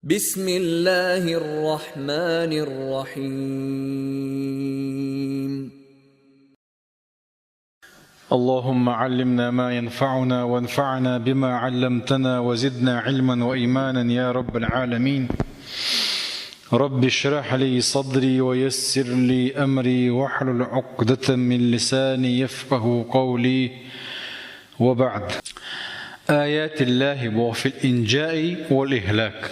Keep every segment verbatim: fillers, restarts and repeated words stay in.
بسم الله الرحمن الرحيم. اللهم علمنا ما ينفعنا وانفعنا بما علمتنا وزدنا علما وإيمانا يا رب العالمين. رب اشرح لي صدري ويسر لي أمري واحلل عقدة من لساني يفقه قولي. وبعد. آيات الله في الإنجاء والإهلاك.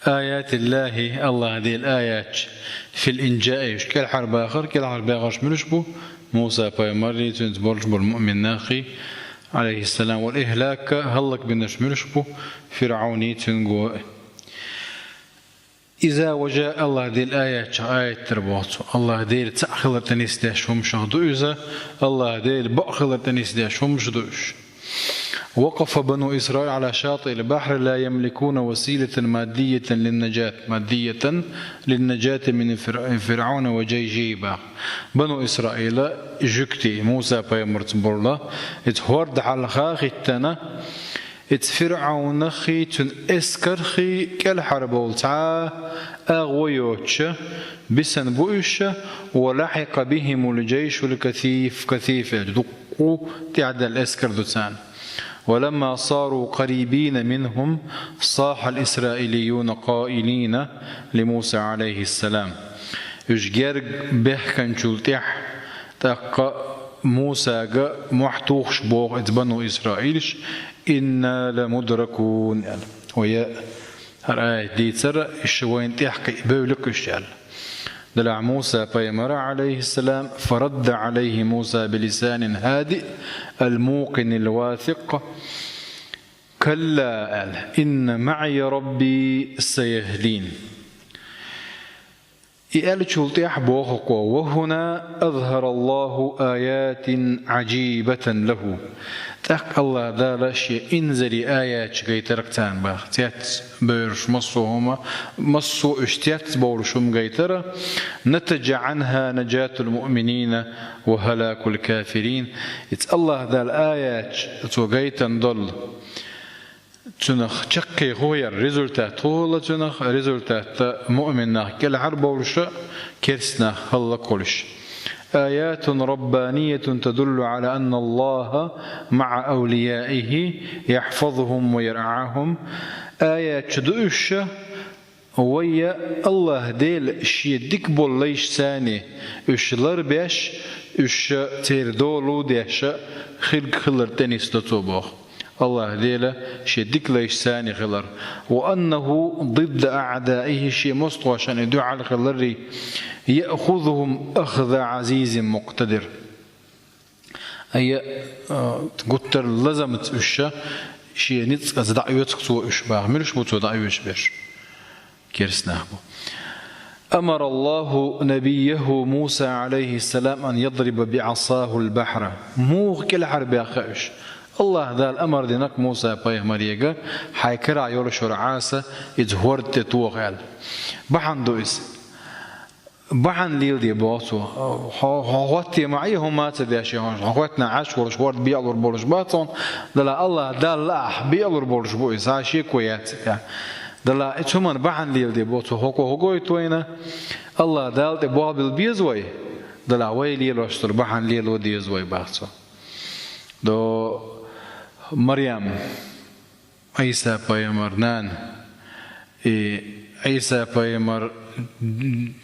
آيات الله, Аллаха Делан аяташ, في الإنجاء, уж кӀелхьарбахар, кӀелхьарбаьхараш муьлш бу? Муса пайхамаррий, цуьнца болуш болу муъмин нахий, عليه السلام, والإهلاك, хӀаллакбинарш муьлш бу? ФирӀавний, цуьнан гой. إذا وجاء, Аллаха Делан аяташ, аят тера боху цо. Аллаха Делан цхьаъ хилар тӀе нисдеш хӀуманех ду иза, Аллаха Делан бакъ хилар тӀе нисдеш хӀуманаш ду уьш. وقف بنو إسرائيل على شاطئ البحر لا يملكون وسيلة مادية للنجاة، مادية للنجاة من فر-، فرعون وجيشه, боху. Бану Исраилан жуьгтий, Муса пайхамарца болу, иза хӀорда хьалха а хӀиттина, иза ФирӀавнаххий, цуьнан эскарххий кӀелхьарбовла цхьа а агӀо йоцуш, бисина бу уьш, ولحق بهم الجيش الكثيف, касиф аьлча, дуккха тӀаьхьадаьлла эскар ду царна. ولما صاروا قريبين منهم صاح الإسرائيليون قائلين لموسى عليه السلام. Уьш герга баьхкинчул тӀаьхьа, тӀаккха Мусага мохь тухуш боху иза бану Исраилаш: إنا لمدركون, аьлла. Вай, хӀара аят дийцар, уьш вайна тӀехь кхиъна бевлла-кх уьш, аьлла. Делахь Муса пайхамара, عليه السلام, فرد عليه موسى بلسان هادئ الموقن الواثق: كلا, аьлла, إن معي ربي سيهدين. И аьллачул тӀаьхьа боху-кх: وهنا أظهر الله آيات عجيبة له. ТӀаккха Аллаха Дала Шен инзаре аяташ гайтар-кх царна, боху. Цец бевр уьш массо а хӀума, массо а уьш цец бовлуш хӀума гайтар. نتج عنها نجاة المؤمنين وهلاك الكافرين. Иза Аллаха Дала аяташ цо гайтина долу, цунах чаккхе хӀун яра, результат хӀун хилла цунах? Результат: муъмин нах кӀелхьарбовлуш, керста нах хӀаллакволуш. آيات ربانية تدل على أن الله مع أوليائه يحفظهم ويرعاهم. Аяташ ду уьш, вай, Аллаха Дела Шен дика болу лайшца уьш ларбеш, уьш церан долу деш хилла хилар тӀе нисдо Цо, боху. Аллаха Дела Шен дика лайшца хилар. وأنه ضد أعدائه, Шен мостагӀошна и дуьхьал хилар, يأخذهم أخذ عزيز مقتدر. Ай, а, гуттар а лазамца уьш, Шен ницкъаца дӀаоьцу-кх Цо уьш, боху. Муьлш бу Цо дӀаоьцуш берш? Керста нах бу. أمر الله نبيه موسى عليه السلام أن يضرب بعصاه البحر. Муха кӀелхьарбаьхна уьш? Аллаха Дала амар дина-кх Муса пайхамарега, хьайн карахь йолуш йолу Ӏаса иза хӀорда тӀе тоха аьлла. Бахьана ду иза. Бахьана леладе, боху цо. Хьо, хьо хӀоттийна ма Ӏе, хӀумма а ца деш, хьо хӀоьттина Ӏаш волуш хӀорда бекъалур болуш бац хьуна, делахь Аллаха Далла лаахь бекъалур болуш бу иза, цхьа шеко яц цу тӀехь. Делахь и цу хӀуманна бахьана леладе, боху цо, хӀокхо хӀун гойту вайна? Аллаха Далла тӀе болх билла беза вай, делахь вай лелош долу бахьана лело деза вай, боху цо. До Марьям. Ӏийса пайхамар нана. И Ӏийса пайхамар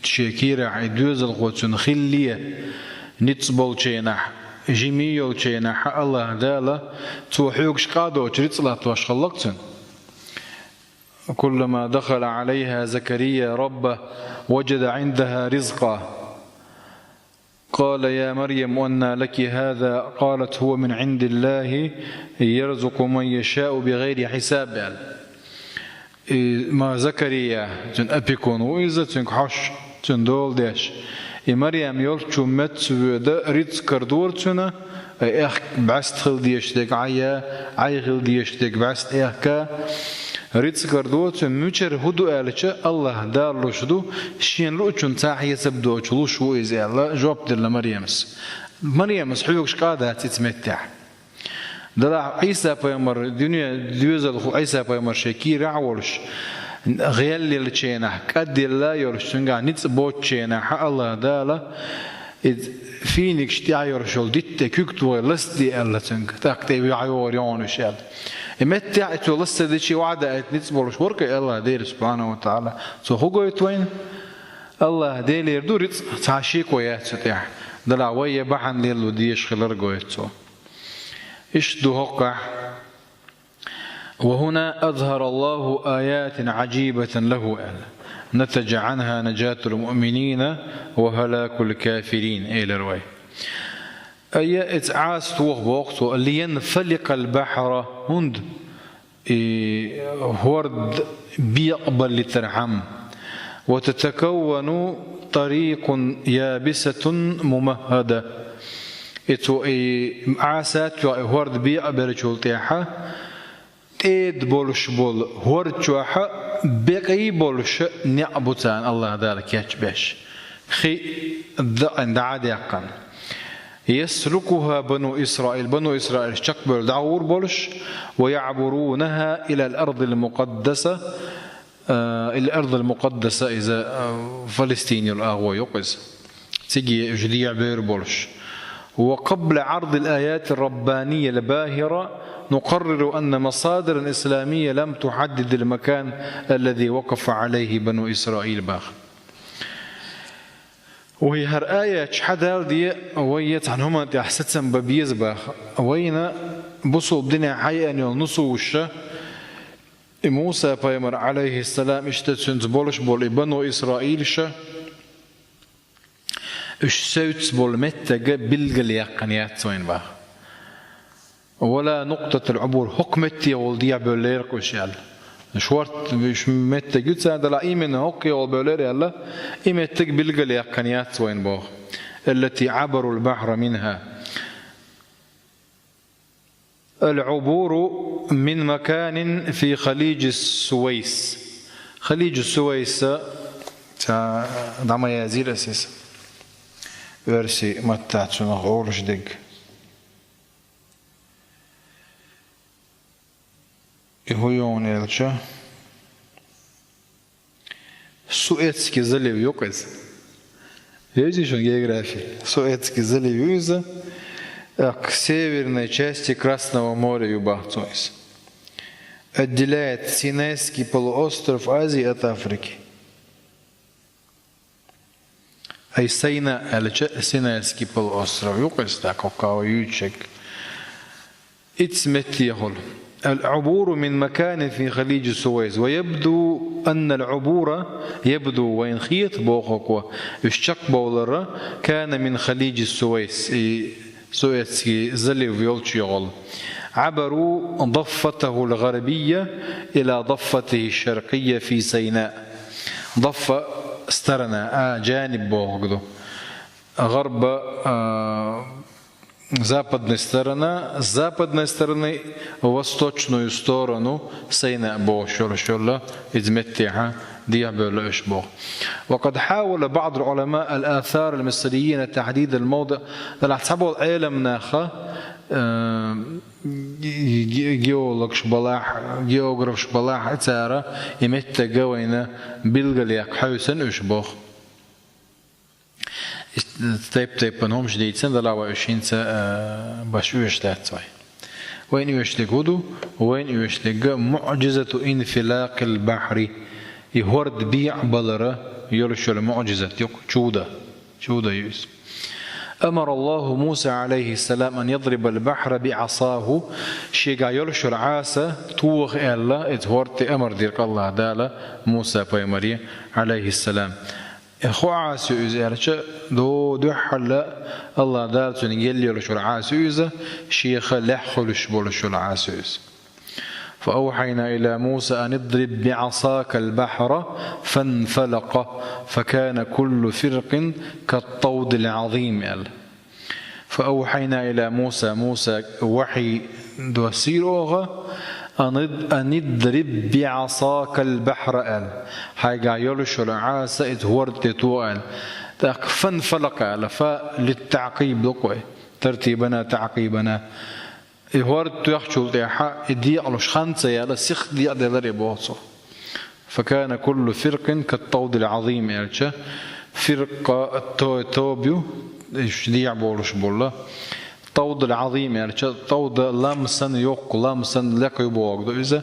шен кийрахь и доьзалхо цуьнан хилале, ницкъ болчу хенахь, жима йолчу хенахь Аллаха Дала цо хьоьгуш къа доцуш рицкъ латтош хилла-кх цуьнан. كلما دخل عليها زكريا ربه وجد عندها رزقا. قال يا مريم أنى لك هذا؟ قالت هو من عند الله يرزق من يشاء بغير حساب, аьлла. И ма Закария, цуьнан опекун ву иза, цуьнга хьожуш, цуьнан дола деш. И Марьям йолчу метта ца воьду, рицкъ карадора цуьнан, ай, аьхка бӀаьста хила дезаш дерг Ӏай, Ӏай хила дезаш дерг бӀаьста аьхка. Рицкъ карадо цуьнан, мичара, хӀун ду аьлча, Аллаха Дала луш ду, Шена луучунна цхьа хьесап доцуш луш ву иза, аьлла, жоп делла Марьямас. Марьямас хьоьгуш къа дац и цу меттехь. Делахь Ӏийса пайхамар, дуьне доьзалхо Ӏийса пайхамар шен кийрахь а волуш, гӀеллачу хенахь, кӀадъелла а йолуш, цуьнгахь ницкъ боцучу хенахь, АллахӀ Дала, иза финикаш тӀехь йолуш йолу дитт тӀе куьг тухий ласаде аьлла цуьнга, тӀаккха тӀе ваьхьа йогӀур ю хьуна уьш аьлла. И меттехь а цо ласадичи ваӀда а ницкъ болуш вара кхин АллахӀ Дела субхьанаху ва таӀала. Цо хӀун гойту вайна? АллахӀ Делера ду рицкъ, цхьа шеко яц цу тӀехь. Делахь вай я бахьана лело дезаш хилар гойту цо. Иштта ду хӀокхахь: «وهنا أظهر الله آيات عجيبة له», аьлла. «نتج عنها نجاة المؤمنين وهلاك الكافرين», элира вай. Ай, иза Ӏаса тоха боху цо: «لينفلق البحر», хӀунда и хӀорд бекъабалийтархьама, «وتتكون طريق يابسة ممهدة». И цо и Ӏаса а тоьхна, и хӀорд бекъабеллачул тӀаьхьа, тӀеда болуш болу хӀорда чохь а бекъий болуш некъ бу царна АллахӀ Дала кечбеш. Хи дакъина дӀа а даьккхина. «يسلكها بنو إسرائيل», бану Исраилаш чекхбевлла дӀагӀур болуш, «ويعبرونها إلى الأرض المقدسة», а, «إلى الأرض المقدسة», иза, а, Фалестин йолу агӀо ю-кх иза. Циге уьш дехьабевр болуш. «وقبل عرض الآيات الربانية الباهرة نقرر أن مصادر إسلامية لم تحدد المكان الذي وقف عليه بنو إسرائيل», боху. Вай хӀара аят хьадалде, вай я цхьана хӀуманна тӀехь сацам бан беза боху. Вайна бусалба динехь хьаеана йолу нусуша, и Муса пайхамар, Ӏалайхиссалам, иштта цуьнца болуш болу и бану Исраилша, уьш севцаш болу меттиг билгалъяьккхина яц вайна боху. «ولا نقطة العبور», хӀокху меттехула дехьабевллера-кх уьш аьлла. Шорт уьш меттиг ю царна, делахь именно хӀокхехула бевллера аьлла, и меттиг билгалъяьккхина яц вайна боху. «التي عبروا البحر منها». «العبور من مكان في خليج السويس». Халиджу Сувайс, ца, дӀа ма яздира ас иза. Оьрсийн маттахь цунах олуш дерг. И хӀун ю аьлча, Суэцкий залив ю-кх иза. Везий шуна география? Суэцкий залив ю иза, а, к северной части Красного моря ю боху цо иза. Отделяет Синайский полуостров Азии от Африки. Ай Сайна аьлча, Синайский полуостров ю-кх иза, тӀаккха хӀокхо юьйцург. Иццу меттехула. «العبور من مكان في خليج السويس. ويبدو أن العبور», يبدو, вайна хета боху хӀокхо, уьш чекхбовлар, «كان من خليج السويس», и Суэцкий залив йолчу йогӀула. «عبروا ضفته الغربية إلى ضفته الشرقية في سيناء». Даффа сторона, а, джаниб бохург ду. ГӀарба, а, западная сторона, с западной стороны в восточную сторону Сайна бохуш йолуш йолу иза меттехьа дехьабевлла уьш боху. «وقد حاول بعض العلماء الآثار المصريين تحديد الموضع». Делахь цхьаболу Ӏеламнаха, э, ге-, ге-, геологаш балахь, географаш балахь, цара и меттиг вайна билгалъяккха хьаьвсина уьш боху. Тайп-тайпана хӀумаш дийцина, делахь вай уьш хӀинца, а, баш оьшуш дац вай. Вайна оьшуш дерг хӀун ду? Вайна оьшуш дерг «معجزة انفلاق البحر». И хӀорд бекъабалар йолуш йолу муӀжизат ю-кх, чудо. Чудо ю иза. «أمر الله موسى عليه السلام أن يضرب البحر بعصاه». Шегахь йолуш йолу Ӏаса тоха аьлла, иза хӀорд тӀе амар дира-кх АллахӀ Дала Муса пайхамаре, Ӏалайхиссалам. Э, хӀун Ӏаса ю иза аьлча, до-, дуьххьал АллахӀ Дала цуьнга елла йолуш йолу Ӏаса ю иза, шех лаьхьа хуьлуш болуш йолу Ӏаса ю иза. «فأوحينا إلى موسى أن اضرب بعصاك البحر فانفلق فكان كل فرق كالطود العظيم», аьлла. «فأوحينا إلى موسى», Мусага вахьий доссийра оха, «أن اض-، أن اضرب بعصاك البحر», аьлла. Хьайгахь йолуш йолу Ӏаса иза хӀорда тӀе тоха аьлла. ТӀаккха «فانفلق» аьлла, «ف» للتعقيب ду-кх вай. ترتيبا تعقيبا. И хӀорд тоьхначул тӀехьа, и декъалуш хан ца яьлла, сиха декъаделар и, боху цо. «فكان كل فرق كالطود العظيم», аьлча, фиркъа то-, тоба ю, уьш дехьа болуш болу. «طود العظيم», аьлча, тавда лам санна, йоккха лам санна лекха ю бохург ду иза.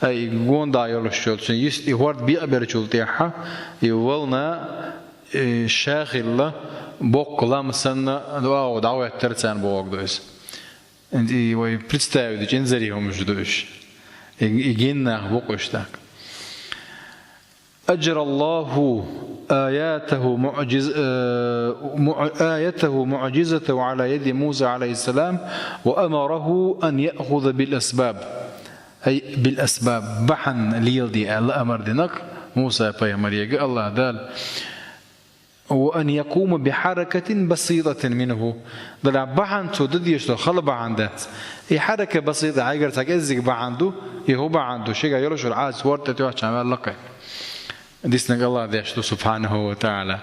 Ай, и гонда йолуш йолу цуьнан йист и хӀорд бекъабеллачул тӀехьа, и волна, и ша хилла, боккха лам санна, дӀахӀоьттира царна бохург ду иза. И вай представить дечу инзаре хӀумаш ду уьш. И, и гина нах бу-кх уьш тӀаккха. «أجرى الله آياته معجز-، э, مع-، آيته معجزته على يد موسى عليه السلام وأمره أن يأخذ بالأسباب». أي بالأسباب. Бахьана леладе аьлла амар динарг Муса-пайхамарега АллахӀ Дала. «وأن يقوم بحركة بسيطة منه». Делахь бахьана цо дан дезаш долу хала бахьана дац. И хьарака басита хьайгара цхьа кӀеззиг бахьана ду, и хӀун бахьана ду, шегахь йолуш йолу Ӏаса хӀорд тӀе тоьхча мел лакхе. Диснарг АллахӀ деш ду, سبحانه وتعالى.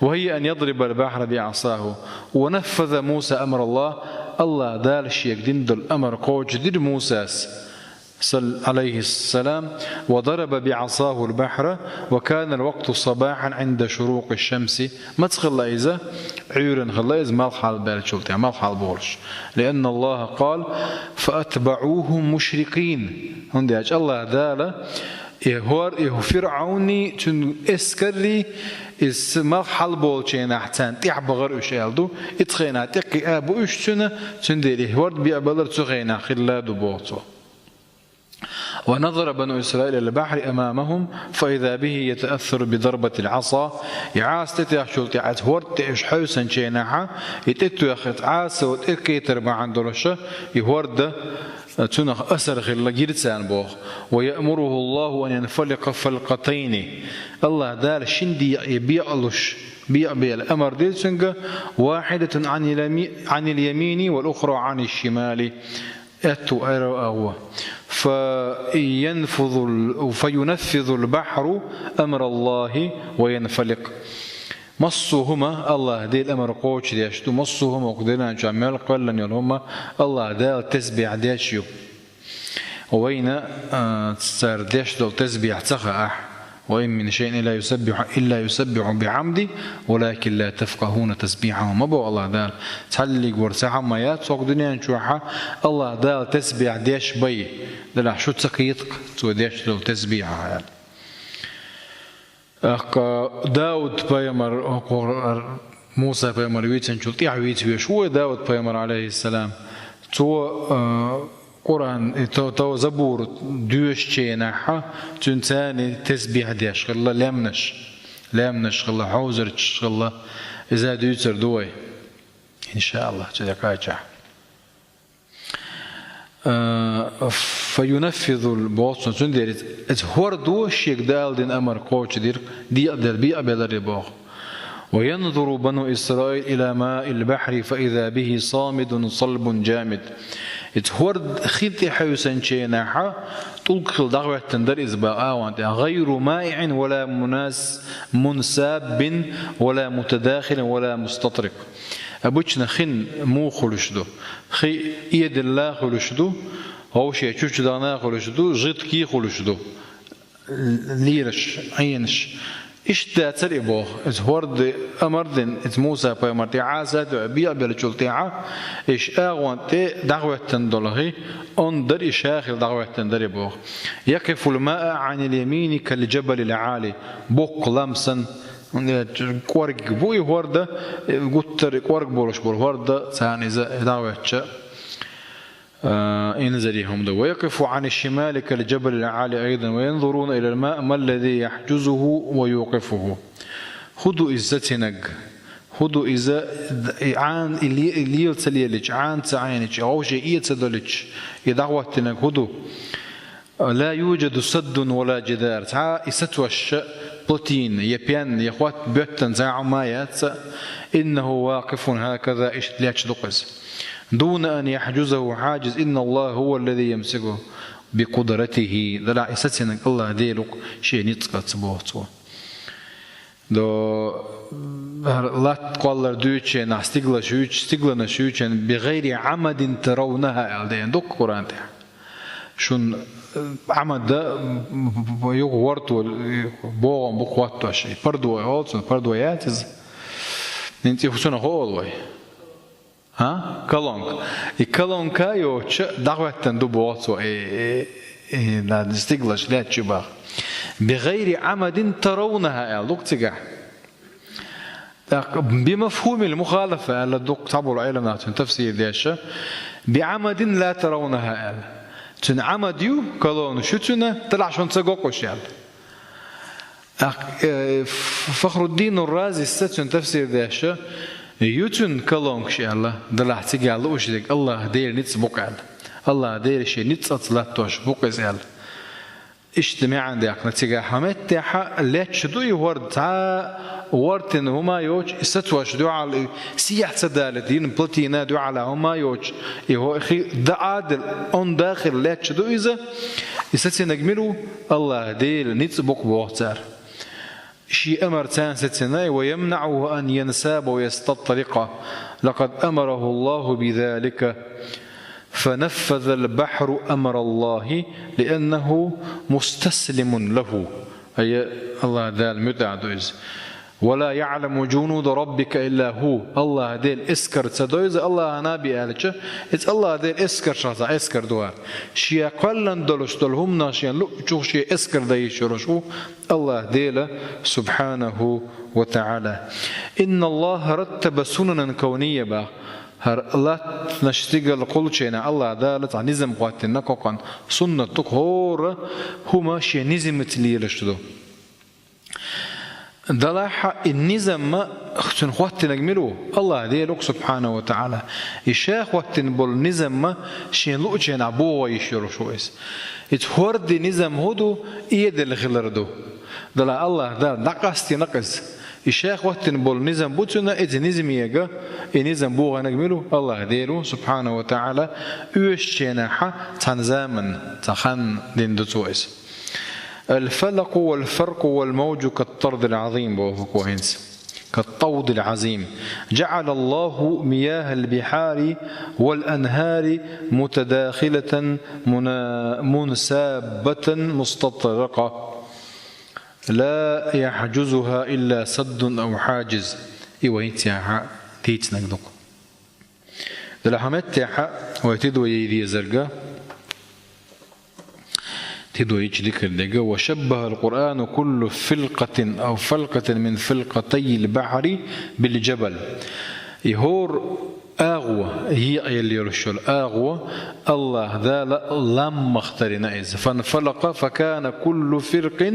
«وهي أن يضرب البحر بعصاه». «ونفذ موسى أمر الله». АллахӀ Дала шега дина долу амар кхочушдира Мусас. صل-، عليه السلام، «وضرب بعصاه البحر، وكان الوقت صباحا عند شروق الشمس». Маца хилла иза? Ӏуьйранна хилла иза, малх хьалабаьллачул тӀехьа, малх хьалаболуш. «لأن الله قال: فأتبعوهم مشرقين». ХӀунда аьлча АллахӀ Дала, и хӀор-, и ФирӀавни, цуьнан эскарри, иза малх хьалаболучу хенахь царна тӀаьхьа бахара уьш аьлла ду. И цу хенахь тӀекхиа бу уьш цуьнан, цуьнан дела и хӀорд бекъабалар цу хенахь хилла ду боху цо. «ونظر بنو إسرائيل إلى البحر أمامهم فإذا به يتأثر بضربة العصا». И Ӏаса тӀетоьхначул тӀехьа, иза хӀорд тӀе уьш хьевсанчу хенахьа, и тӀетоьхна Ӏаса тӀекхетар бахьана долуша, и хӀорда, цунах асар хилла гира царна боху. «ويأمره الله أن ينفلق فلقتين». АллахӀ Дала шина декъе бекъалуш, бекъабела амар дира цуьнга: «واحدة عن اليمي-، عن اليمين والأخرى عن الشمال». Аьтту айра агӀо. «فينفذ ال-، فينفذ البحر أمر الله وينفلق». Массо а хӀума АллахӀ Делан амар кхочушдеш ду, массо а хӀума кху динан чохь мел кхоьллина йолу хӀума АллахӀ Дала тасбихь деш ю. Вайна, а, цара деш долу тасбихь ца хаахь. «وإن من شيء إلا يسبح، إلا يسبح بحمده ولكن لا تفقهون تسبيحهم». Ма боху АллахӀ Дала, цхьаллиг вара ца хьа ма яц хӀокху дуьнен чохьа, АллахӀ Дала тасбихь деш бай, делахь шу ца кхета-кх цо деш долу тасбихь аьлла. ТӀаккха Дауд-пайхамар, хӀокху Муса-пайхамар вийцинчул тӀаьхьа вийца веш ву вай Дауд-пайхамар, алейхиссалам. Цо, а, Къуръан, и то-, то Забур доьшучу хенахьа, цуьнан царна тасбихь деш хилла лаьмнаш. Лаьмнаш хилла, хьовзарчаш хилла. Иза дуьйцур ду вай, иншааллахӀ, цу декъачахь. А, «فينفذ», боху цо, цундела иза хӀордо шега Дала дина амар кхочушдира, декъаделла, бекъабелларий боху. «وينظر بنو إسرائيل إلى ماء البحر فإذا به صامد صلب جامد». Иза хӀорд хин тӀе хьевсанчу хенахьа, тӀулг хилла дӀахӀоьттина дара иза боху агӀон тӀе: «غير مائع ولا مناس-، منساب ولا متداخل ولا مستطرق». Обычно хин муха хуьлуш ду? Хи эдилла хуьлуш ду, вовше чучу дахана хуьлуш ду, жидкий хуьлуш ду. Лераш, Ӏенаш. Иштта дацара и боху. Иза хӀорда амар дина, иза Муса-пайхамар тӀе Ӏаса а тоьа, бекъабеллачул тӀехьа, иша агӀон тӀе дӀахӀоьттина долу хи, онда дара и ша хилла дӀахӀоьттина дара и боху. «يقف الماء عن اليمين كالجبل العالي». Боккха лам санна, кӀорг бу и хӀорда, гуттар и кӀорг болуш болу хӀорда, царна иза дӀахӀоьттича, а, инзаре хӀума ду. «ويقف عن الشمال كالجبل العالي أيضا، وينظرون إلى الماء ما الذي يحجزه ويوقفه». ХӀун ду иза сацинарг? ХӀун ду иза, и Ӏан-, и ле-, и лела ца лелича, Ӏан ца Ӏенича, вовше э ца долича, и дӀахӀоттинарг хӀун ду? «لا يوجد سد ولا جدار». Цхьа и сацош плотина, я пен, я хотта боьттина цхьа хӀума яц. «إنه واقف هكذا», иштта лаьтташ ду-кх иза. «دون أن يحجزه حاجز، إن الله هو الذي يمسكه بقدرته». Делахь и сацинарг АллахӀ Дела ву-кх шен ницкъаца, боху цо. До Латта кхоллар дуьйча, нах стиглаш юьйча, стигланаш юьйча, «بغير عمد ترونها» аьлла деана ду-кх Къуръан тӀехь. Шун, э, Ӏамад, м, юха ворто, э, богӀам бу-кх хӀоттош. И пардо олу цунах, пардо яц иза. ХӀинца и цунах хӀун олу вай? А? Колонка. И колонка йоцуш дӀахӀоьттина ду боху цо, э, э, э, да, стиглаш лаьтташ ю боху. «بغير عمد ترونها» аьлла ду-кх цигахь. ТӀаккха «بمفهوم المخالفة» аьлла ду-кх цхьаболу Ӏеламнаха цуьнан тафсир деш, «بعمد لا ترونها» аьлла. Цуьнан Ӏамад ю, колонаш ю цуьнан, делахь шуна ца го-кх уьш аьлла. ТӀаккха, э, Ф-, Фахруддин ар-Разис цуьнан тафсир деш, ю цуьнан колонкаш аьлла, делахь цигахь лууш дерг АллахӀ Делан ницкъ бу-кх аьлла. АллахӀ Дела шен ницкъаца латтош бу-кх иза аьлла. Иштта маьӀна даьккхина цигахь, хӀокху меттехь лаьтташ ду и хӀорд, цхьа ворта хӀума йоцуш, и сацош дуьхьал, и сехьа ца далийта йина плотина дуьхьал хӀума йоцуш, и хӀо-, хи-, дӀа а делла, онда хилла лаьтташ ду иза. И сацийнарг мила ву? АллахӀ Делан ницкъ бу-кх боху цара. Шен амар царна сацийна: «ويمنعه أن ينساب ويستطرق، لقد أمره الله بذلك، فنفذ البحر أمر الله، لأنه مستسلم له». Ай, АллахӀ Дала муьтӀахь ду иза. «ولا يعلم جنود ربك إلا هو». АллахӀ Делан эскар ца до иза АллахӀана бен аьлча, иза АллахӀ Делан эскаршах цхьа эскар ду хӀара. Шен кхоьллина долуш долу хӀуманах шен луъучух шен эскар дан йиш йолуш ву АллахӀ Дела, субхьанаху ва таӀала. «إن الله رتب سننا كونية», боху. ХӀара латтанаш, стигала кхуллучу хенахь АллахӀ Дала цхьа низам хӀоттийна кхокхан, суннат ду-кх, хӀора хӀума шен низамца лелаш ду. Делахь и низам цуьнан хӀоттийнарг мила ву? АллахӀ Дела ву-кх, субхьанаху ва таӀала. И ша хӀоттийна болу низам шен луъучу хенахь бохо йиш йолуш ву иза. Иза хӀордан низам хӀун ду? Эдала хилар ду. Делахь АллахӀ Дала дӀакъастийна-кх иза. И ша хӀоттийна болу низам бу цуьнан, иза низамега, и низам бохийнарг мила ву? АллахӀ Дела ву, субхьанаху ва таӀала, оьшучу хенахь цхьана заманна, цхьа хан дина ду цо иза. «الفلق والفرق والموج كالطود العظيم», боху-кх хӀинца. «كالطود العظيم. جعل الله مياه البحار والأنهار متداخلة منا-، منسابة مستطرقة لا يحجزها إلا سد أو حاجز». И вай хӀинца яхьа дийцинарг ду-кх. Делахь хӀокху меттехь вай тидам йийр дезарг, тидам йича дика дерг: «وشبه القرآن كل فلقة أو فلقة من فلقتي البحر بالجبل». И хӀора агӀо, екъаелла йолуш йолу агӀо, АллахӀ Дала лам мах тарйина иза. «فانفلق فكان كل فرق»,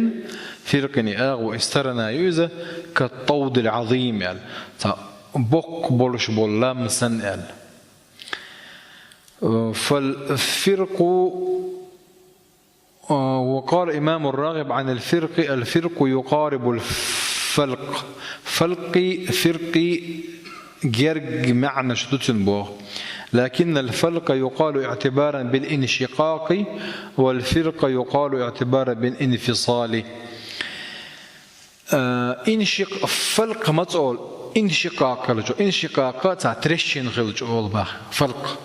фиркъин, и агӀо, иза тарйина ю иза, «كالطود العظيم», аьлла. Цхьа боккха болуш болу лам санна аьлла. Э, فالفرق, э, وقال الإمام الراغب عن الفرق: «الفرق يقارب الفلق». Фалкъи, фиркъи герга маьӀнаш ду цуьнан боху. «لكن الفلق يقال اعتبارا بالانشقاق، والفرق يقال اعتبارا بالانفصال». Э, иншикъ-, фалкъ ма ца олу, иншикъакъ хилча, иншикъакъ цхьа трещина хилча олу боху, фалкъ.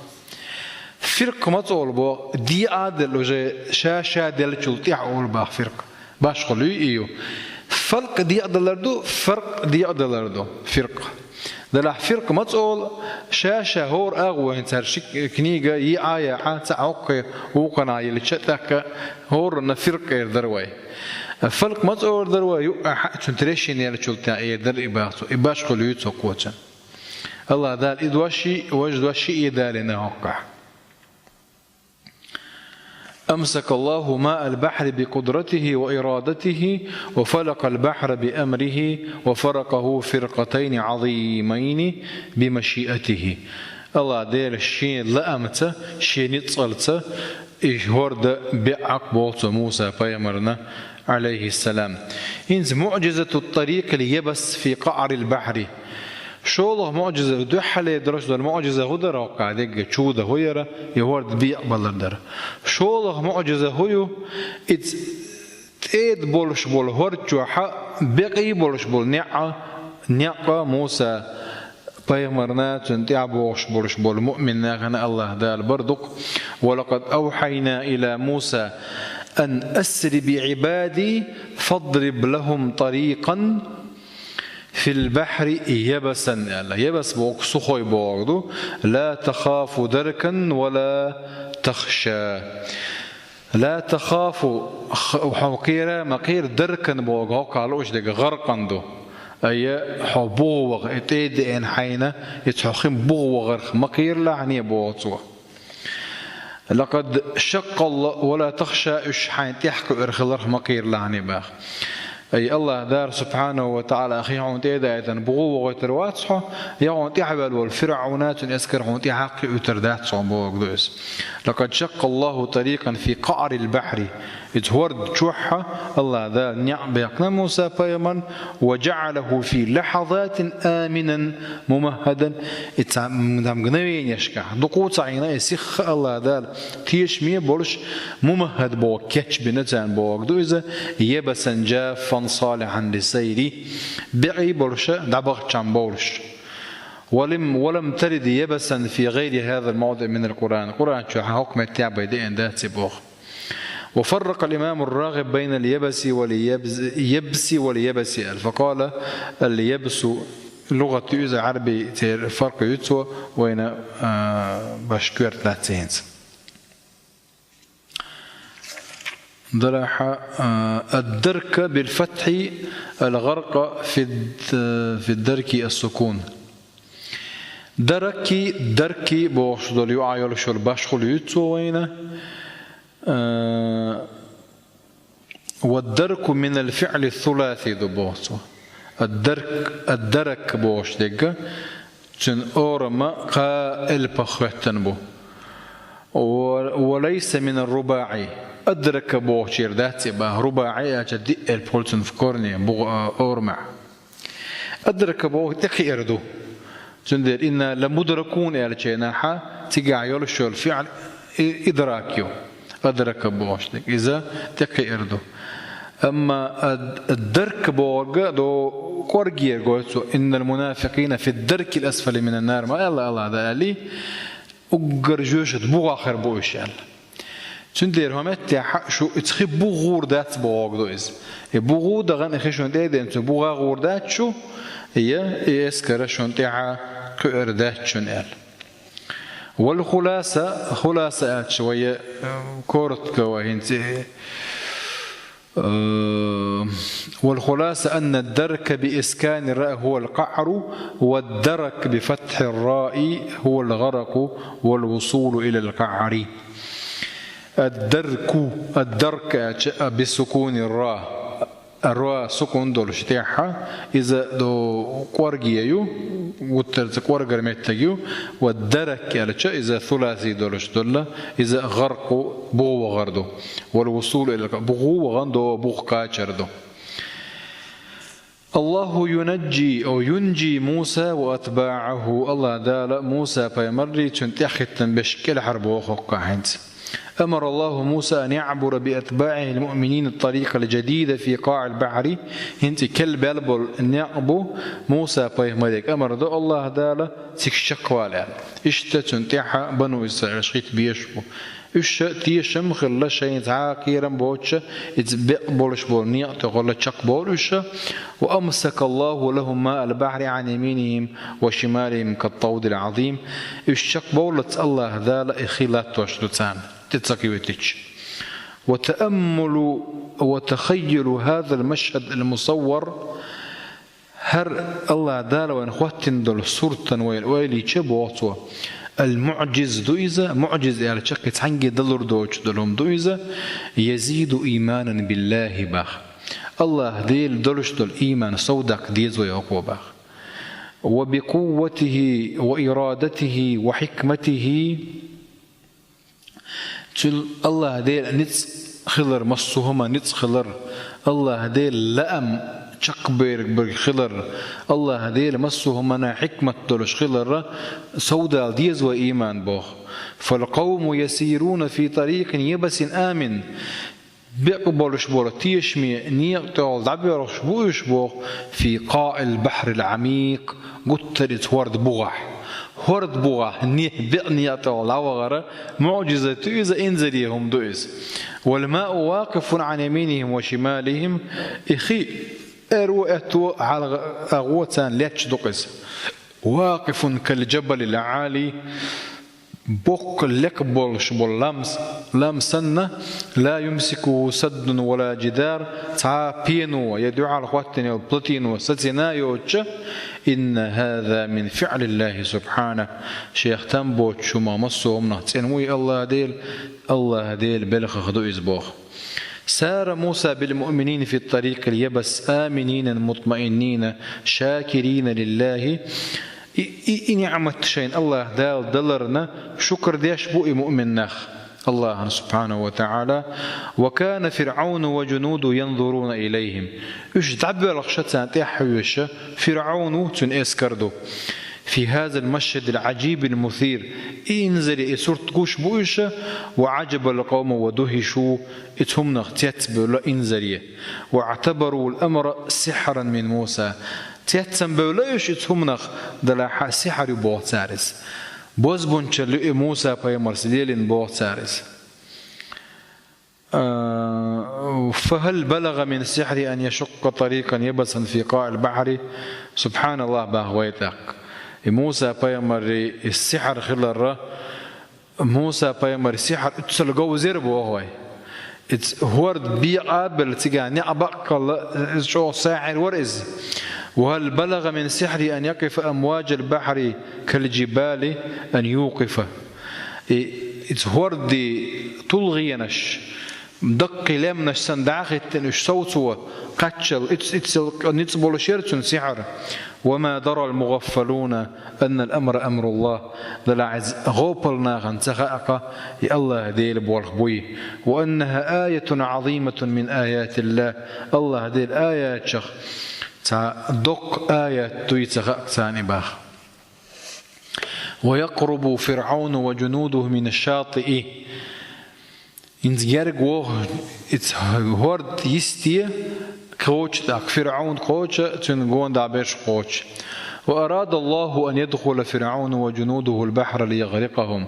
Фиркъ ма ца олу боху, декъа а делла, уже ша-ша деллачул тӀаьхьа олу боху фиркъ. Башхалла ю и ю. Фалкъ декъадалар ду, фаркъ декъадалар ду, фиркъ. Делахь фиркъ ма ца олу, ша-ша хӀора агӀо, хӀинца хӀара ши книга йиъа а яхьа, цхьаъ хӀокху вукхунна йиллича, тӀаккха хӀоранна фиркъ эр дара вай. Фалкъ ма ца эр дара вай, юкъахь цуьнан трещина еллачул тӀаьхьа эр дара и боху цо. И башхалла ю цо кхочун. АллахӀ Дала и дош а, важа дош а далийна хӀокхахь. «أمسك الله ماء البحر بقدرته وإرادته، وفلق البحر بأمره، وفرقه فرقتين عظيمين بمشيئته». АллахӀ Дела шен лаамца, шен ницкъалца и хӀорда биъна боху цо Муса пайхамарна, Ӏалайхиссалам. ХӀинца معجزة الطريق اليبس في قعر البحر. ШолгӀа муӀжиза, дуьххьале долуш долу муӀжиза хӀун дара хӀокхахь дерг, чуда хӀун яра, и хӀорда бекъабалар дара. ШолгӀа муӀжиза хӀун ю, иза тӀеда болуш болу хӀорда чохь бекъий болуш болу неӀ некъ Муса пайхамарна, цунна тӀаьхьа богӀуш болуш болу муъмин нахана Аллаха Дала бар дукха: «ولقد أوحينا إلى موسى أن أسر بعبادي فاضرب لهم طريقا في البحر يبسا», аьлла. Ябас боху сухой бохург ду. «لا تخاف دركا ولا تخشى». «لا تخاف», х-, хьо кхера ма кхера, «دركا» боху, хӀокху лууш дерг гӀаркъан ду. Ай, хьо буху ваха, и тӀе а деана хьайна, и цхьа хин буху вахарх ма кхералахьане боху цо. «لقد شق الله ولا تخشى», уьш хьайна тӀехь кхуьур хиларх ма кхералахьане баха. Ай, Аллаха Дала субхьанаху ва таӀала хи хьуна тӀе а даийтина, буху вахийтар вац хьо, я хьуна тӀаьхьаваьлла волу ФирӀавна, цуьнан эскар хьуна тӀаьхьа кхуьуьйтур дац хьуна бохург ду иза. «لقد شق الله طريقا في قعر البحر». Иза хӀорда чохь Аллаха Дала некъ баьккхина Муса пайхамарна: «وجعله في لحظات آمنا ممهدا». И цхьа м-, м-, мгновениешкахь, дукха ца Ӏийна, и сиха Аллаха Дала тешаме а болуш, мумаххад боху, кечбина царна бохург ду иза, «يبسا جافا صالحا للسير», бӀе болуша дӀабахча бовлуш. «ولم، ولم ترد يبسا في غير هذا الموضع من القرآن». Къуръан чохь хӀокху меттехь бен деана дац и боху. «وفرق الإمام الراغب بين اليبس واليبز-، يبس واليبس», аьлла. «فقال: اليبس», лугӀат ю иза, Ӏарби церан фаркъ ю цо, вайна, а, баш коьрта дац хӀинца. Дараха, а, «الدرك بالفتح الغرق في الد-، في الدرك السكون». «درك», «درك» бохуш долу юкъахь йолуш йолу башхалла ю цо вайна. А, «والدرك من الفعل الثلاثي» ду боху цо. «الدرك», «الدرك» бохуш дерг, цуьнан орама кхаа элпах хӀоьттина бу. «و-، وليس من الرباعي». «أدرك» бохучуьра дац и боху, «رباعي» аьлча диъ элп хуьлу цуьнан в корне, бу-, а, орамехь. «أدرك» боху тӀекхиар ду. Цундела «إنا لمدركون» аьллачу хенахь цигахь йолуш йолу фиъл и-, идрак ю. «أدرك» бохуш дерг, иза тӀекхиар ду. Амма ад-, «الدرك» бохург до кӀоргера гойту цо: «إن المنافقين في الدرك الأسفل من النار», ма аьлла Аллаха Дала, уггар жоьжахатин бухахь хир бу уьш аьлла. Цундела хӀокху меттехь шу иза хи бухахь гӀур дац бохург ду иза. И бухахь дахана и хи шуна тӀе а деана, цу бухахь гӀур дац шу, я и эскар шуна тӀаьхьа кхуьур дац шуна аьлла. «والخلاصة», хуласа аьлча вай, э, коротко вай хӀинца, э, «والخلاصة أن الدرك بإسكان الراء هو القعر، والدرك بفتح الراء هو الغرق والوصول إلى القعر». «الدرك», «الدرك» аьлча, а, «بسكون الراء». Ра сукун долуш тӀехь, иза до кӀорге ю, вуттарца кӀоргара меттиг ю, ва дарак аьлча, иза суласи долуш долла, иза гӀаркъу, буху вахар ду. Вал вусул ил, буху вахана до, буху кхачар ду. «الله ينجي أو ينجي موسى وأتباعه», Аллах Дала Муса пайхамаррий, цуьнан тӀехӀиттина берш кӀелхьарбоху хӀокху хӀинца. «أمر الله موسى أن يعبر بأتباعه المؤمنين الطريق الجديد في قاع البحر». ХӀинца и кел бел болу некъ бу, Муса пайхамаре амар до Аллах Дала, цига чекхвала аьлла. Иштта цуьнан тӀехьа Бану Исраилаш хӀитта безаш бу. Уьш тешам хилла шайна цхьа а кхерам боцуша, иза бекъ болуш болу некъа тӀехула чекхболу уьш. «وأمسك الله لهم ماء البحر عن يمينهم وشمالهم كالطود العظيم». Уьш чекхбовллац Аллах Дала и хи латтош ду царна, тӀе ца кхоьтича. «وتأمل، وتخيل هذا المشهد المصور». ХӀара Аллах Дала вайна хӀоттина долу суртан вай ойла йича, боху цо, «المعجز» ду иза, муӀжиз аьлча, кхин цхьаьнгге далур доцуш долу хӀума ду иза, «يزيد إيمانا بالله» баха. Аллах Дела долуш долу ийман сов даккха деза вай хӀокхо баха. «وبقوته وإرادته وحكمته». Цуьнан Аллах Дела ницкъ хилар, массо а хӀума ницкъ хилар, Аллах Дела лаам чекхберг берг хилар, Аллах Дела массо а хӀуманна хьикмат долуш хилар, сов дала деза вай ийман боху. «فالقوم يسيرون في طريق يبس آمن». бекъа болуш болу тешаме некъа тӀехула дӀабоьлхуш бу уьш боху, في قاع البحر العميق, гуттар а цу хӀорда бухахь. ХӀорда бухахь не-, бекъа некъа тӀехула дӀавахара муӀжизат ду иза, инзаре хӀума ду иза. والماء واقف عن يمينهم وشمالهم, и хи аьрру а, аьтту а хьалха агӀо царна лаьтташ ду-кх иза. واقف كالجبل العالي, боккха лекха болуш болу лам, лам санна, لا يمسكه سد ولا جدار, цхьа а пено я дуьхьал хӀоттийна йолу плотино сацийна йоцуш, إن هذا من فعل الله سبحانه, шех там боцуш хӀума массо а хӀуманах цӀена ву и АллахӀ Дела, АллахӀ Делан белхах ду иза боху. سار موسى بالمؤمنين في الطريق اليبس آمنين مطمئنين شاكرين لله. И, и, и ниӀмат шайна АллахӀ Дала даларна шукр деш бу и муъмин нах АллахӀана, سبحانه وتعالى. وكان فرعون وجنوده ينظرون إليهم. Уьш дӀабоьлхуш царна тӀаьхьа хьоьжуш ФирӀаун ву, цуьнан эскар ду. في هذا المشهد العجيب المثير. И инзаре, и сурт гуш бу уьш, وعجب القوم ودهشوا, и цу хӀуманах цецбевлла инзаре. واعتبروا الأمر سحرا من موسى. Цецбевлла уьш и цу хӀуманах, делахь сихьар ю боху цара иза. Бозбунчалла ю и Муса-пайхамарца лелийна боху цара иза. А, فهل بلغ من سحره أن يشق طريقا يبسا في قاع البحر؟ СубхьаналлахӀ, боху вай тӀаккха. И Муса-пайхамаран и сихьар хиларра, Муса-пайхамаран сихьар уьццул говзара боху вай. Иза хӀорда бекъа а белла, цигахь неӀ баккхалла, иза чӀогӀа сахьир вара иза. وهل بلغ من سحره أن يقف أمواج البحر كالجبال أن يوقف. И, иза хӀордан тулгӀенаш, даккхий лаьмнаш санна дӀа а хӀиттина, уьш совцо кхаччалла, уьц-, уьццул ницкъ болуш яра цуьнан сихьар. وما درى المغفلون أن الأمر أمر الله. Делахь иза гӀопал нахана ца хаьа-кх, и АллахӀ Делан болх буй. وأنها آية عظيمة من آيات الله. АллахӀ Делан аятех цхьа доккха аят дуй ца хаьа-кх царна и боху. ويقرب فرعون وجنوده من الشاطئ. ХӀинца герга воху, иза хӀорда йисте кхочу, тӀаккха ФирӀаун кхочу, цуьнан гондахьа берш кхочу. وأراد الله أن يدخل فرعون وجنوده البحر ليغرقهم.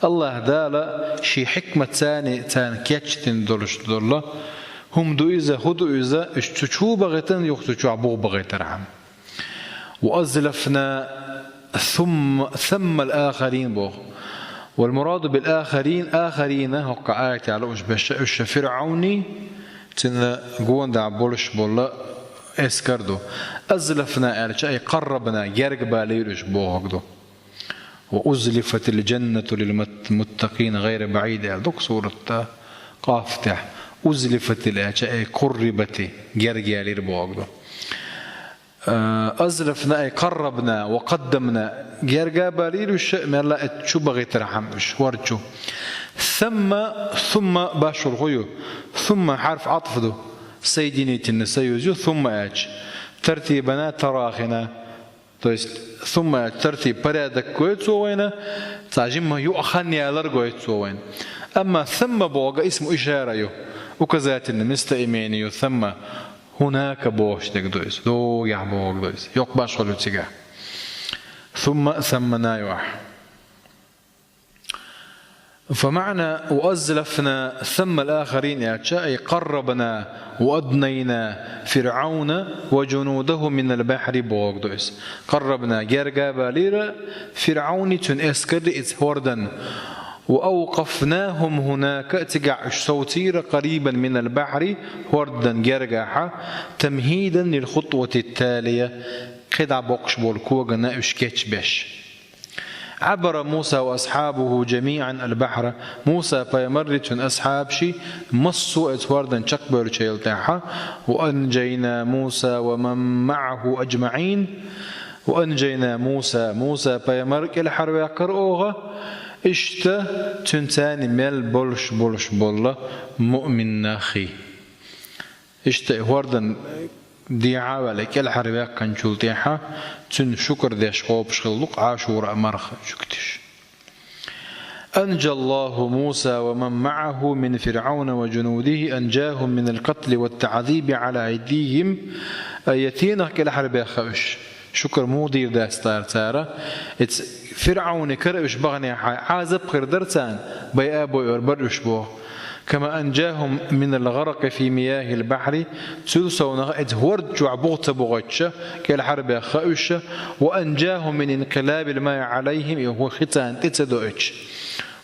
АллахӀ Дала шен хьикматца царна кечдина долуш долу хӀума ду иза, хӀун ду иза, уьш цу чу бахийтина, юха цу чохь буха бахийтархьама. وأزلفنا ثم، ثم الآخرين боху. والمراد بالآخرين, ахарина, хӀокху аятехь лууш берш, уьш ФирӀауний, цуьнан гондахь болуш болу эскар ду. أزلفنا аьлча, أي قربنا, герга балийра уьш бохург ду. وأزلفت الجنة للمت-، للمتقين غير بعيد аьлла ду-кх сурат Къаф тӀехь. أزلفت аьлча, أي قربت, герга ялийра бохург ду. А, أزلفنا أي قربنا وقدمنا. Герга балийра уьш, мелла а чу бахийтархьама уьш, хӀорда чу. ثم, ثم башхалла хӀун ю? ثم хьарф Ӏатф ду. Соединительный союз ю, ثم аьлча. ترتيبنا تراخينا. То есть, ثم аьлча, тартиб, порядок гойту цо вайна, цхьа жимма юкъа хан ялар гойту цо вайна. Амма ثم бохург исму ишара ю, указательный местоимение ю ثم. هناك бохуш дерг ду иза, догӀехь бохург ду иза. Йоккха башхалла ю цигахь. ثم ثمنا ю ахь. فمعنى وأزلفنا ثم الآخرين аьлча, أي قربنا وأدنينا فرعون وجنوده من البحر бохург ду иза. قربنا герга балийра ФирӀауний, цуьнан эскарий иза хӀордан. وأوقفناهم هناك, цигахь уьш совцийра, قريبا من البحر, хӀордан гергахьа, تمهيدا للخطوة التالية, кхидӀа боккхуш болу когана уьш кечбеш. عبر موسى وأصحابه جميعا البحر. Муса-пайхамаррий, цуьнан асхьабаший массо а иза хӀордан чекхбевллачул тӀаьхьа, وأنجينا موسى ومن معه أجمعين. وأنجينا موسى, Муса-пайхамар кӀелхьарваьккхира оха, иштта цуьнца цхьаьна мел болуш болуш болу муъмин нахий. Иштта и хӀордан дехьа а ваьлла, кӀелхьарваьккхинчул тӀаьхьа цуьнан шукр деш кхобуш хилла-кх Ӏашура марха жуьгтиш. أنجى الله موسى ومن معه من فرعون وجنوده، أنجاهم من القتل والتعذيب على أيديهم. Аятийнах кӀелхьарбаьхха уьш. Шукар муха дийр дац тӀара цара? Эц ФирӀавни кара уьш баханехьа, Ӏазап хир дара царна, байа а бойур бара уьш боху. كما أنجاهم من الغرق في مياه البحر, цул совнаха эц хӀорда чохь буха ца бохуьйтуша, кӀелхьарбаьхха уьш, وأنجاهم من انقلاب الماء عليهم, и хӀу хи царна тӀе ца доуьйтуш.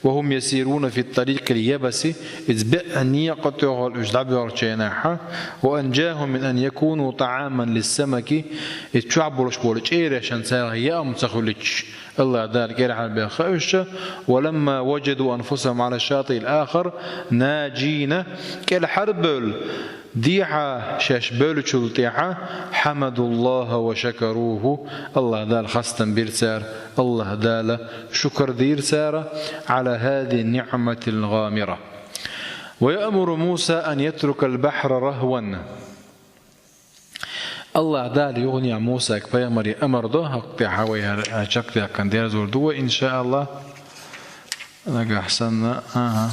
وهم يسيرون في الطريق اليبس, иза беа некъа тӀехула уьш дӀабоьлхучу хенахьа, وأنجاهم من أن يكونوا طعاما للسمك, иза чохь болуш болу чӀерашна царах яа хӀума ца хуьлуьйтуш, АллахӀ Дала кӀелхьарбаьхха уьш, ولما وجدوا أنفسهم على الشاطئ الآخر ناجين, кӀелхьарбевлла, дехьа шаьш бевллачул тӀаьхьа, حمدوا الله وشكروه, АллахӀ Дала хастам бира цара, АллахӀ Дала шукар дийра цара, على هذه النعمة الغامرة. ويأمر موسى أن يترك البحر رهوا. АллахӀ Дала юханехьа Мусага пайхамаре амар до, хӀокху тӀехь вай хӀара чекхдаьккхина дерзор ду вай, иншааллахӀ. Нагахь санна, аха,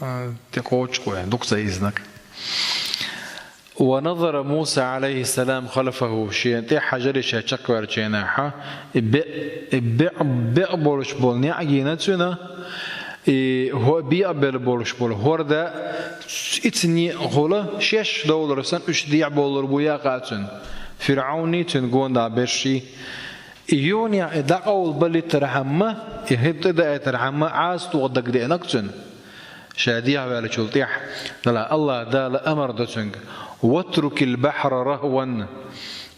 а, тӀекхочуш вай, дукха ца изнарг. ونظر موسى عليه السلام خلفه, шена тӀе хьажарий ша чекхваьллачу хенахьа, и беа, и беа, беа болуш болу неӀ гина цуьнан, и хӀо-, беа белла болуш болу хӀорда, ицу некъахула шаьш довлар санна, уьш дехьа бовлар бу яа хаьа цуьнан. ФирӀавний цуьнан гондахь берший. И юханехьа и дӀакъовла балийтархьама, и хӀирда тӀедаийтархьама, Ӏазапах дагадеанарг цуьнан. Ша дехьаваьллачул тӀаьхьа, Дала, АллахӀ Дала амар до цуьнга: واترك البحر رهوا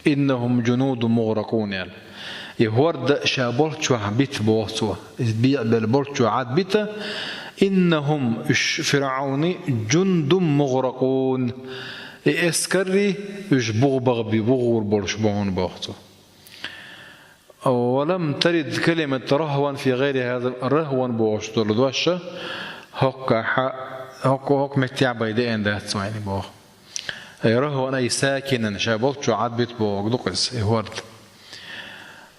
إنهم جند مغرقون, аьлла. И хӀорда ша болччохь бита боху цо. Иза беа белла болччохь Ӏад бита. إنهم, уьш, ФирӀавни, جند مغرقون. И эскаррий, уьш бугӀу бахби, бугӀур болуш бу хьуна боху цо. ولم ترد كلمة رهوا في غير هذا, رهوا бохуш долу дош хӀокхахьа, хӀокху, хӀокху меттехь бай деана дац вайна боху. أي رهوا أي ساكنا, ша болччохь Ӏад бита бохург ду-кх иза, и хӀорда.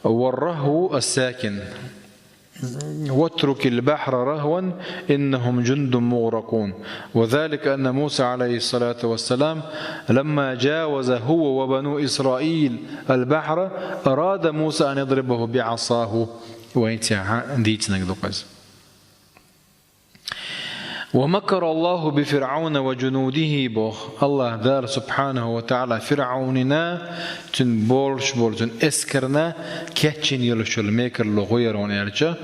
والرهو الساكن. واترك البحر رهوا إنهم جند مغرقون. وذلك أن موسى عليه الصلاة والسلام لما جاوز هو وبنو إسرائيل البحر أراد موسى أن يضربه بعصاه. Вайн цехьа дийцинарг ду-кх иза. ومكر الله بفرعون وجنوده, боху, АллахӀ Дала, субхьанаху ва таӀала, ФирӀавнина, цуьнан болуш болу, цуьнан эскарна кечйина йолуш йолу мекарло хӀун яра хьуна аьлча,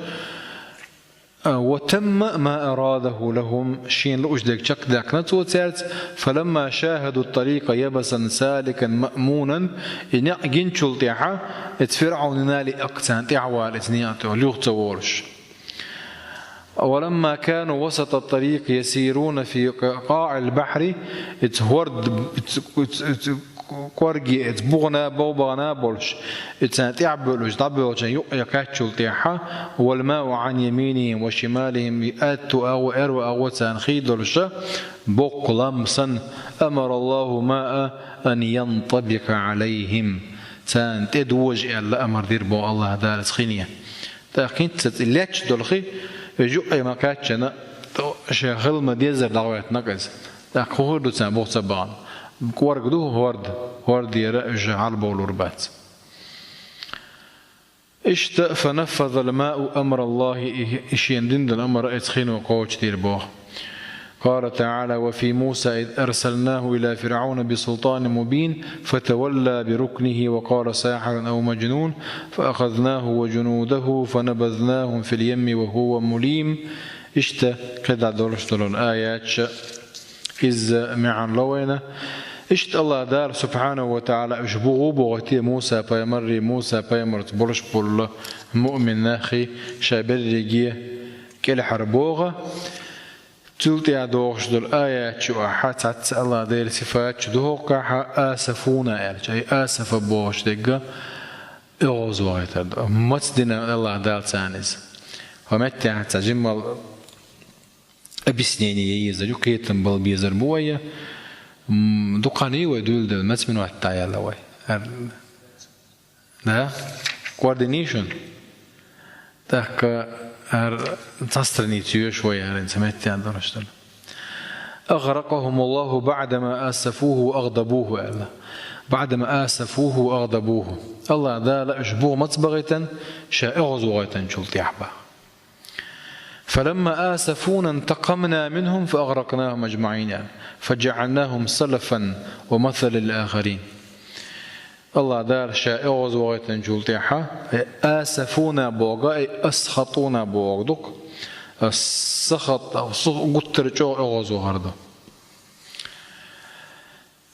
وتم ما أراده لهم, шена лууш дерг чекхдаьккхина цо цаьрца, فلما شاهدوا الطريق يبسا سالكا مأمونا, и некъ гиначул тӀаьхьа, эца ФирӀавнина лиъ-кх царна тӀаьхьавала эца некъа тӀе, юха ца волуш. ولما كانوا وسط الطريق يسيرون في قاع البحر, эца хӀорд-, эца, эца, эца кӀорге, эца бугӀана, бовбагӀана болуш, эца тӀаьхьабевлла уьш дӀабевллачу юккъе кхаьччул тӀаьхьа, والماء عن يمينهم وشمالهم, аьтту агӀо, аьрру агӀо царна хий долуша, боккха лам санна, أمر الله الماء أن ينطبق عليهم, царна тӀе дожа аьлла амар дира боху АллахӀ Дала хине. ТӀаккха хӀинцца и лечча долу хи, и юккъе ма кхаьччина, шен хила ма-деззара дӀагӀоьттина-кх иза. ТӀаккха хӀун хир ду царна бух ца бахана? КӀорга ду хӀорда, хӀордера уьш хьалабовлур бац. Иштта, فنفذ الماء أمر الله, и, и шена дина долу амар эца хино кхочушдийр боху. قال تعالى: وفي موسى إذ أرسلناه إلى فرعون بسلطان مبين فتولى بركنه وقال ساحر أو مجنون فأخذناه وجنوده فنبذناهم في اليم وهو مليم. Иштта кхидӀа долуш долу аяташ иза маьӀна ло вайна. Иштта АллахӀ Дала, субхьанаху ва таӀала, уьш бугӀу боху те Муса пайхамаррий, Муса пайхамарца болуш болу муъмин наххий, ша берриге кӀелхьара боху. Цул тӀаьхьа догӀуш долу аяташ юкъахь цхьацца АллахӀ Делан сифаташ ду хӀокхахь, асафуна аьлча, ай асафа бохуш дерг оьгӀазвахийтар ду. Маца дина АллахӀ Дала царна иза? ХӀокху меттехь цхьа жимма объяснение ян езар ю, кхетам бала безар бу вай. М, дукха хан ю вай дуьйладелла, маца минот дӀаяьлла вай? Да? КӀордийний шуна? ТӀаккха Ар цхьа страница йоьшу вай, ар ин ца меттан долаш дара. «أغرقهم الله بعدما آسفوه وأغضبوه», аьлла. «بعدما آسفوه وأغضبوه». АллахӀ Дала уж бух маца бахийтина, Ша оьгӀазвахийтинчул тӀехьа бах. «فلما آسفونا انتقمنا منهم فأغرقناهم أجمعين», аьлла. «فجعلناهم سلفا ومثلا للآخرين». АллахӀ Дала Ша оьгӀазвахийтинчул тӀехьа, э, «آسفونا» боху, э, «أسخطونا» боху дукха. Ас-сахат, су-, гуттар а чӀогӀа оьгӀазвахар ду.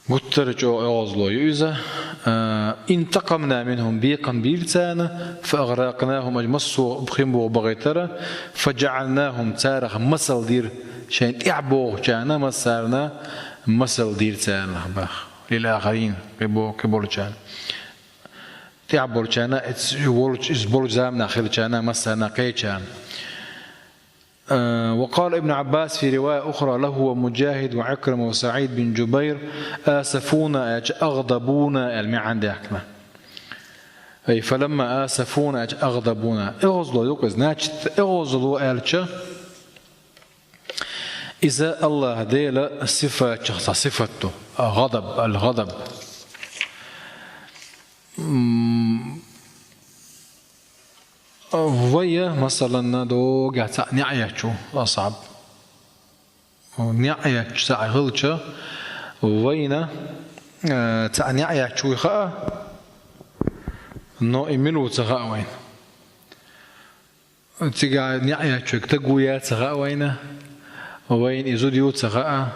Гуттар а чӀогӀа оьгӀазло ю иза. Э, «انتقمنا منهم», бекхам бийра царна, «فأغرقناهم», аьлча массо а хин бух бахийтира, «فجعلناهم», царах масал дира, шайна тӀехьа бохучарна массарна масал дира царна бах. «للآخرين», кхибо-, кхиболчарна. ТӀехьа болчарна, иза волчу, иза болчу заманахь хиллачарна, массарна кхечарна. Э, «وقال ابن عباس في رواية أخرى له ومجاهد وعكرمة وسعيد بن جبير: آسفونا», аьлча, «أغضبونا» аьлла маьӀна даьккхина. Ай, «فلما آسفونا» аьлча, «أغضبونا». ОьгӀазло ю-кх иза, значит, оьгӀазло аьлча, иза АллахӀ Делан сифатех цхьа сифат ду. ГӀадаб, аль-гӀадаб. М, вай, масалан, догӀа цхьаъ неӀ етташ ву асхьаб. НеӀ етташ цхьаъ хилча, вайна, э, цхьаъ неӀ етташ вуй хаьа, но и мила ву ца хаьа вайна. Цигахь неӀ етташ верг стаг вуй а ца хаьа вайна, вайна и зуда юй ца хаьа,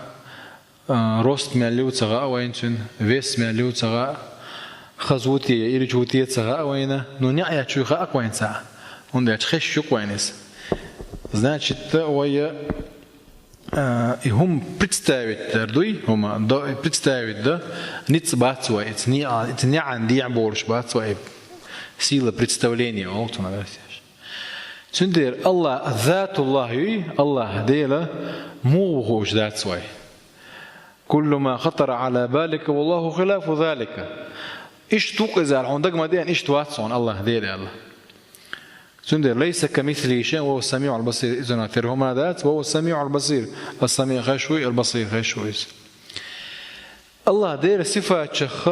а, рост мел юй ца хаьа вайна цуьнан, вес мел юй ца хаьа, хаза ву те, ирча ву те ца хаьа вайна, ну, неӀ етташ вуй хаьа-кх вайна цхьаъ, хӀунда аьлча хезаш ю-кх вайна иза. Значит, вай, а, и хӀума представить дар дуй, хӀума до-, представить дан ницкъ бац вай, иза неӀ-, иза неӀан дехьа болуш бац вай, сила представления олу цунах. Цундела АллахӀ, Затуллахь юй, АллахӀ Дела муха ву хууш дац вай. «كل ما خطر على بالك والله خلاف ذلك». Иштта ву-кх иза аьлла, хьуна дага ма деана, иштта вац хьуна АллахӀ Дела аьлла. Цундела «ليس كمثله شيء وهو السميع البصير». Иза тера хӀума дац, «وهو السميع البصير». Ас-Самиъ хезаш вуй, Ал-Басир хезаш ву иза. АллахӀ Делан сифатех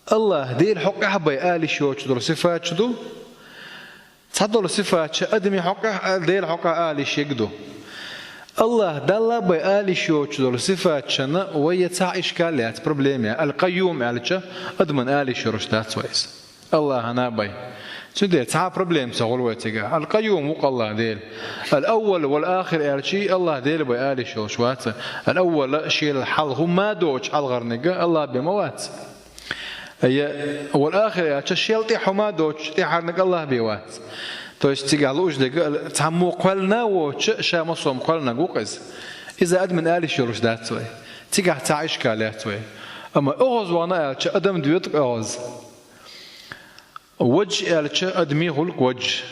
АллахӀ Дела хьокъехь бен ала йиш йоцуш долу сифаташ ду. Цхьадолу сифаташ адамийн хьокъехь, Делан хьокъехь ала йиш ерг ду. АллахӀ Далла бен ала йиш йоцуш долу сифаташна вай цхьа ишкал яц, проблема яц. Аль-Къайюм аьлча, адамна ала йиш йолуш дац вай иза. АллахӀна бен. Цундела цхьа а проблема ца хуьлу вай цигахь. Аль-Къайюм ву-кх АллахӀ Дела. Аль-Аввал валь-Ахир аьлча, АллахӀ Дела бен ала йиш йолуш вац. Аль-Аввал, шел хьалха хӀумма а доцуш хьалхарниг АллахӀ бен ма вац. Я, валь-Ахир аьлча, шел тӀехь хӀума а доцуш, тӀаьхьарниг АллахӀ бен вац. То есть цигахь лууш дерг, цхьаммо кхоьллина а воцуш, ша массо а кхоьллинарг ву-кх иза. Иза адамна ала йиш йолуш дац вай. Цигахь цхьа а ишкал яц вай. Амма оьгӀазвахана аьлча, адам доьду-кх оьгӀаз. Ваджа аьлча, адамийн хуьлу-кх ваджа.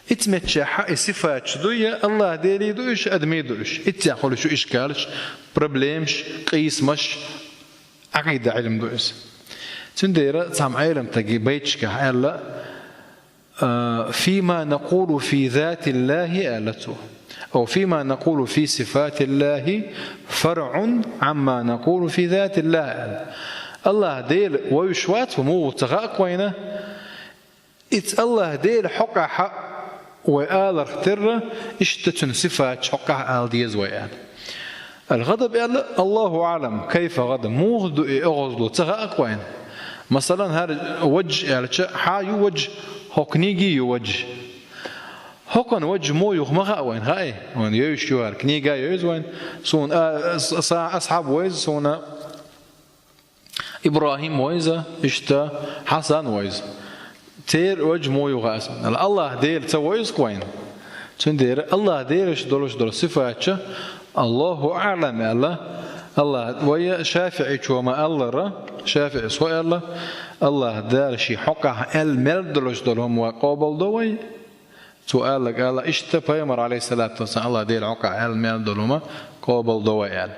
Ицу меттехь и сифаташ ду, я АллахӀ Делий ду уьш, адамий ду уьш. Иццехь хуьлуш ю ишкалаш, проблемаш, къийсамаш. Ӏакъида Ӏилма ду иза. Цундела цхьамма Ӏеламстага байташкахь аьлла, а, «فيما نقول في ذات الله», аьлла цо. «أو فيما نقول في صفات الله فرع عما نقول في ذات الله», аьлла. АллахӀ Дела вевзаш вац вай, муха ву ца хаьа-кх вайна. Иза АллахӀ Делан хьокъехь вай аларх терра, иштта цуьнан сифаташ хьокъехь ала деза вай аьлла. Аль-гӀадаб аьлла, Аллаху аӀлам, кайфа гӀадаб, муха ду и оьгӀазло, ца хаьа-кх вайна. Масалан, хӀара ваджа аьлча, хьан ю ваджа, хӀокху книгий ю ваджа. ХӀокхуьнан ваджа муха ю-кх ма хаьа вайна, хаьий? Вайна евзаш ю хӀара, книга а евза вайна. Суна, а, с-, сан асхьаб вевза, суна ИбрахӀим вевза, иштта Хьасан вевза. Церан ваджа муха ю хаьа суна. АллахӀ Дела ца вевза-кх вайна. Цундела АллахӀ Делаца долуш долу сифаташ, Аллаху аӀлам аьлла, АллахӀ, вай ШафиӀичо ма-аллара, ШафиӀис хӀун аьлла, АллахӀ Дала шен хьокъехь аьлла мел долуш долу хӀума къобалдо вай. Цо аьлларг аьлла, иштта Пайхамара, Ӏалайхиссалату вассалам, АллахӀ Делан хьокъехь аьлла мел долу хӀума къобалдо вай аьлла.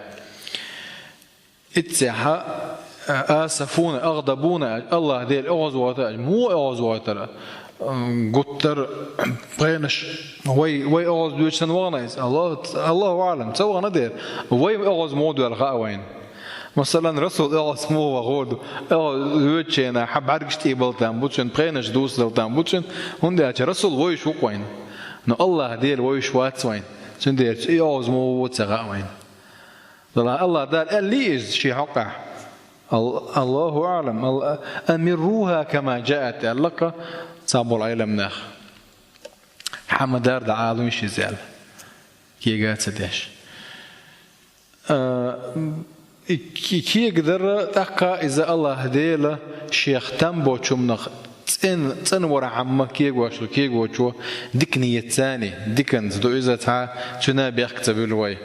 Иццехь, а, асафуна, агӀдабуна, АллахӀ Дела оьгӀазвахийтар, муха оьгӀазвахийтар? Гуттар пхенаш вай, вай оагӀув доьча санна вахана иза. Аллаху, Аллаху аӀлам, ца вахана дера. Вай оагӀув муха доьлла хаьа вайна. Масала, Расул оагӀув муха ваха гӀорду. ОагӀув доьча хана хьа бӀаргаш тӀе бала там бу цун, пхенаш дусадала там бу цун. ХӀунда аьлча Расул вовзаш ва-кх вайна. Но Аллахь Дела вовзаш вац вайна. Цундела и оагӀув муха ва ца хаьа вайна. Дала Аллахь Дала аьллий иза ший хьокъехь. Ал-, Аллаху аӀлам. Ал-, «أمروها كما جاءت», аьлла-кх цхьаболу Ӏеламнаха. Хьан ма-дарра дӀаала вуьйш иза аьлла. Кега а ца деш. А, и ке-, кегадара тӀаккха иза Аллахь Дела шех там боцчу хӀуманах цӀен-, цӀанвархьама кегош ву, кегочо дика ниет цани, диканца ду иза цхьа, цуьнан бехк ца буьллу вай.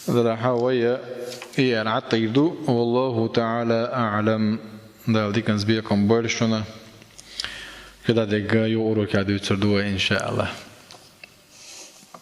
Дала хьан вай а и аьлла Ӏад тӀера ду. Валлаху таӀала аӀлам. Дала диканца бекхам бойла шуна. КхидӀа дегга юха урокехь дуьйцур ду вай, иншааллахь.